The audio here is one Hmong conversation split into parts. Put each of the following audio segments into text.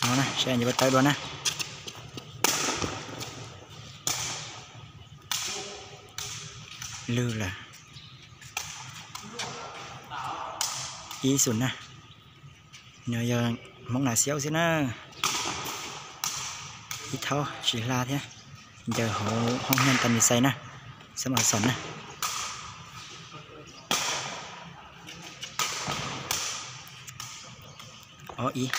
No na, saib yuav tawm dua na. Lwg lawm. Ib xum na. No yog Hmoob Nas Xiaub xwb na. Ib thaub tsis hla thiab. Ncaws hauv hoob hiaj tas mis xais na. Xab mas xom na. Ob ib.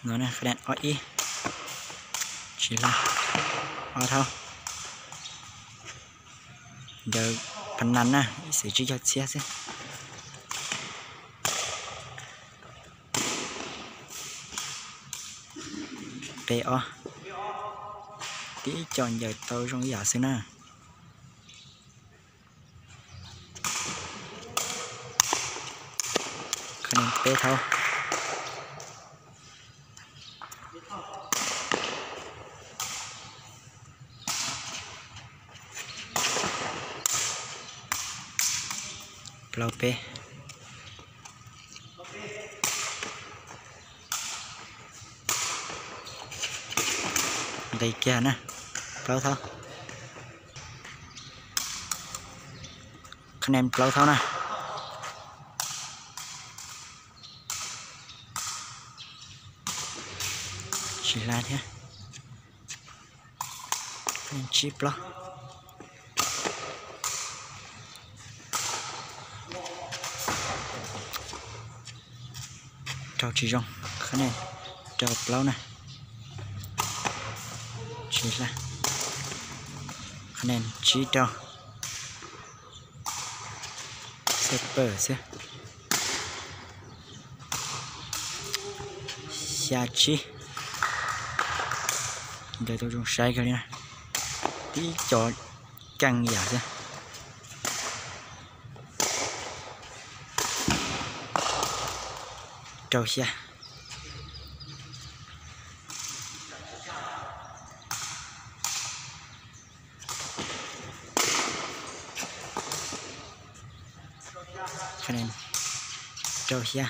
No na, qhab nen ob ib. Tsis hla. Ob thaub. Ncaws pha nas na, ib xwm tsib caug txhiab xwb. Peb ob. Tib co ncaws tau zoo ib yam xwb na. Qhab nen peb thaub. Plaub peb. Nqis kiag na. Plaub thaub. Qhab nen plaub thaub na. Tsis hla thiab. Qhab nen tsib plaub. Rau tsis zoo. Qhab nen rau plaub na. Tsis hla. Qhab nen tsib rau. Xab pawg xwb. Xya tsib. Ncaws tau zoo saib kawg li na. Tib co keej yam xwb. Rau xya. Qhab nen rau xya.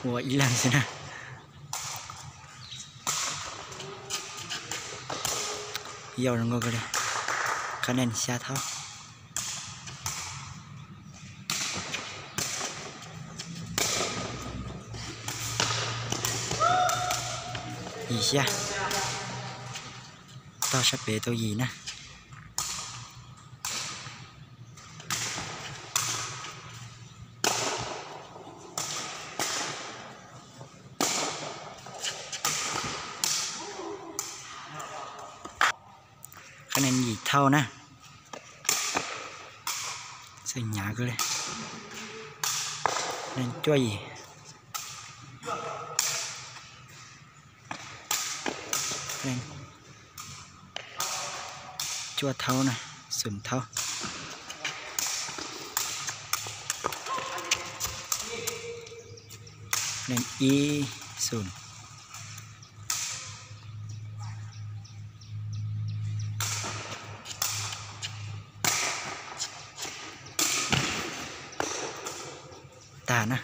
Ua ib leeg xwb na. Yau zoo nkauj kawg li. Qhab nen xya thaub. Yim xya. Tog sab pem tau yim na. Qhab nen yim thaub na. Txawj hnyav kawg li. Nen cuaj yim. Cuaj thaub na, xum thaub. Ib xum. Tag na.